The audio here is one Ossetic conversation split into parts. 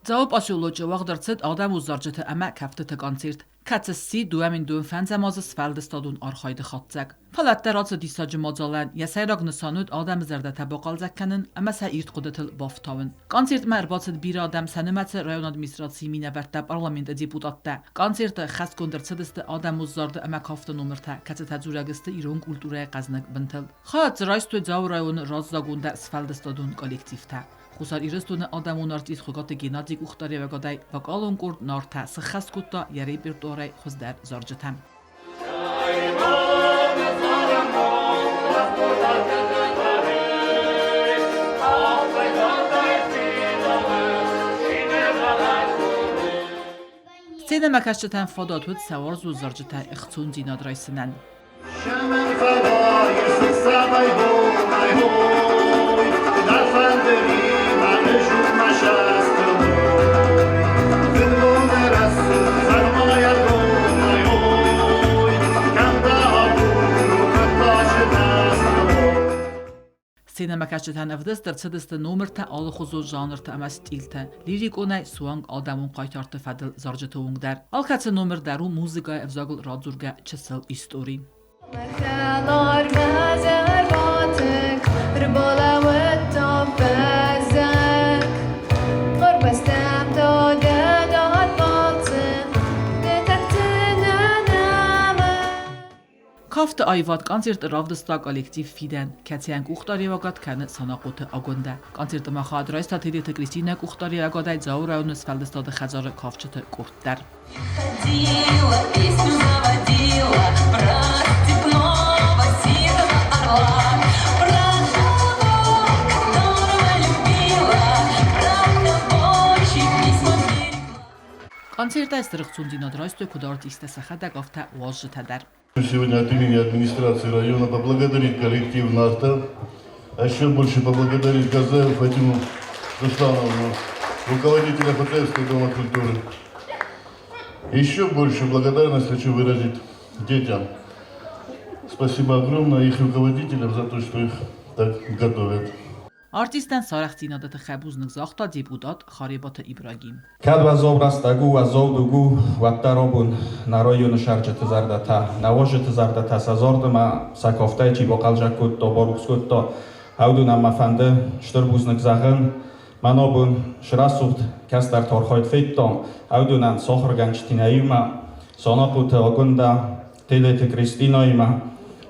Дзауы поселочы уагъд ӕрцыд адӕмон зарджыты ӕмӕ кӕфтыты концерт, кӕцы сси 2025 азы сфӕлдыстадон архайды хатдзӕг. Фӕлӕ дӕр ацы диссаджы мадзалӕн йӕ сӕйраг нысан уыд адӕмы зӕрдӕтӕ бахъӕлдзӕг кӕнын ӕмӕ сӕ ирд хъуыдытыл бафтауын. Концертмӕ ӕрбацыд бирӕ адӕм, сӕ нымӕцы районы администрацийы минӕвӕрттӕ, парламенты депутаттӕ. Концерты хӕсгонд ӕрцыдысты адӕмон зарды ӕмӕ кафты номыртӕ, кӕцытӕ дзурӕг сты ирон культурӕйы хъӕзныг бынтыл. Хайад дзы райстой Дзауы районы раззагондӕр сфӕлдыстадон коллективтӕ. Хуссар Ирыстоны адӕмон артист Хуыгаты Геннадий къухдариуӕгадӕй вокалон къорд Нартӕ сыххӕст кодта йӕ репертуарӕй хуыздӕр зарджытӕ. Сценӕмӕкӕсджытӕн фадат уыд сӕ уарзон зарджытӕй ӕхцондзинад райсынӕн. Сценӕмӕкӕсджытӕн ӕвдыст ӕрцыдысты номыртӕ алыхуызон жанртӕ ӕмӕ стъилтӕ, лириконӕй суанг адӕмон хъайтарты фӕдыл зарджыты онг дӕр. Алкӕцы номыр дӕр у музыкӕйы ӕвзагыл радзургӕ чысыл истори. Кафты аивад концерты равдыста коллектив «Фидӕн», кӕцыйӕн къухдариуӕгад кӕны Санахъоты Агуындӕ. Концерты ма хайад райста Тедеты Кристинӕ къухдариуӕгадӕй Дзауы районы сфӕлдыстады хӕдзары кафджыты къорд дӕр. Ходила, песню заводила про степного сизого орла, про того, которого любила, про того, чьи письма берегла. Концертӕй стыр ӕхцондзинад райстой куыд артисттӕ сӕхӕдӕг, афтӕ уазджытӕ дӕр. Сегодня от имени администрации района поблагодарить коллектив «Нарта», а еще больше поблагодарить Газаеву Фатиму Руслановну, руководителя Фатаевского дома культуры. Еще больше благодарность хочу выразить детям. Спасибо огромное их руководителям за то, что их так готовят. Артисттӕн сарӕхтдзинады тыххӕй бузныг загъта депутат Харебаты Ибрагим. Кӕд уӕззау рӕстӕг у, уӕззау дуг у, уӕддӕр абон нӕ районы сӕрджыты зӕрдӕтӕ, нӕ уазджыты зӕрдӕтӕ сӕ зӕрдӕмӕ сӕ кафтӕй чи бахъӕлдзӕг кодта, барухс кодта, уыдонӕн мӕ фӕнды стыр бузныг зӕгъын. Мӕн абон срӕсугъд кӕстӕрты архайд федтам, уыдонӕн сӕ ахуыргӕнджытимӕ иумӕ, Санахъоты Агуындӕ, Телеты Кристинӕимӕ.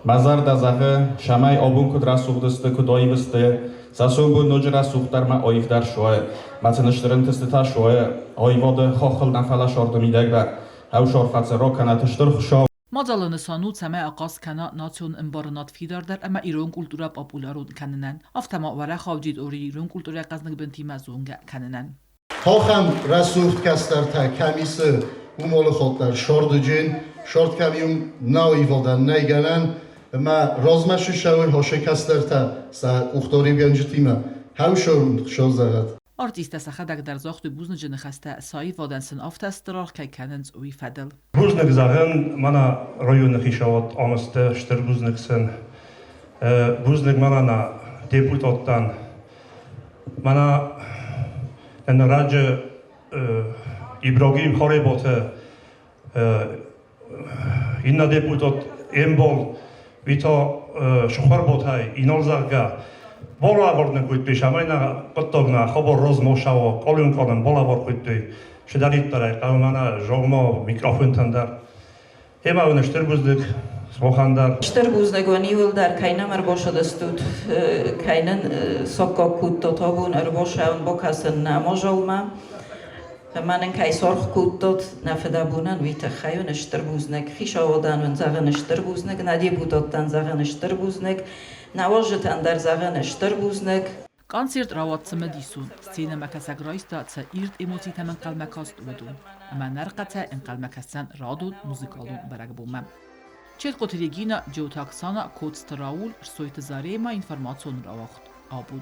Мӕ зӕрдӕ зӕгъы, цӕмӕй абон куыд рӕсугъд сты, куыд аив сты, сӕ сомбон ноджы рӕсугъддӕр мӕ аивдӕр суы, мӕ сын стыр ӕнтыстытӕ суы, аивады хаххыл нӕ фӕлӕ сӕрды мидӕг дӕр. Ӕвзӕр фӕцӕра кӕнӕт стыр Хуыцау. Мадзалы нысан у, цӕмӕй ахъаз кӕна национ ӕмбарынад фидардӕр ӕмӕ ирон культурӕ популярон кӕнынӕн, афтӕ ма уӕрӕх аудитори ирон культурӕйы хъӕзныг бынтимӕ зонгӕ кӕнынӕн. Хохӕн рӕсугъд кӕстӕртӕ кӕми сы, уым олыхотдӕр сордыджын, сорд кӕми уым нӕу ивгъуыдӕн нӕй гӕнӕн, ӕмӕ размӕ сыссӕуой хосы кӕстӕртӕ сӕ къухдариугӕнджытимӕ. Хӕу созӕгъӕд. Артисттӕ сӕхӕдӕг дӕр загътой бузныджы ныхӕстӕ, сӕ аивадӕн сын афтӕ стыр аргъ кӕй кӕнынц, уый фӕдыл. Бузныг зӕгъын, мӕнӕ районы хицауад амысты стыр бузныг сын. Бузныг мӕнӕ нӕ депутаттӕн. Мӕнӕ ӕнӕраджы Ибрагим Хареботы иннӕ депутат Эмбол Вито сухарботӕй инол зӕгъгӕ, болавор нын куыдтой, цӕмӕй нӕ хъуыддаг нӕ хабар розмосауа, къолюн-къолын болавор куыдтой, цыдӕриддӕрӕй хъӕуы мӕнӕ зогъмӕ микрофонтӕн дӕр. Ӕмӕ уын стыр бузныг сымахӕн дӕр. Стыр бузныг уын иуылдӕр, кӕй нӕм ӕрбацыдыстут, кӕй нын саккаг кодтат абон ӕрбацӕуын бакӕсын нӕ мадзалмӕ. Ӕмӕ нын кӕй саргъ кодтат нӕ фыдӕбонӕн, уый тыххӕй уын стыр бузныг. Хицауадӕн уын зӕгъын стыр бузныг, нӕ депутаттӕн зӕгъын стыр бузныг, нӕ уазджытӕн дӕр зӕгъын стыр бузныг. Концерт рауад цымыдисон, сценӕмӕкӕсӕг райста сӕ ирд эмоцитӕм ӕнхъӕлмӕ каст уыдон, ӕмӕ нӕрхъӕцӕй ӕнхъӕлмӕ кӕсдзӕн радон музыкалон бӕрӕгбонмӕ. Четкъоты Регина, Джиоты Оксана, Коцты Рауль, Рсойты Заремӕ информацион рауагъд абон.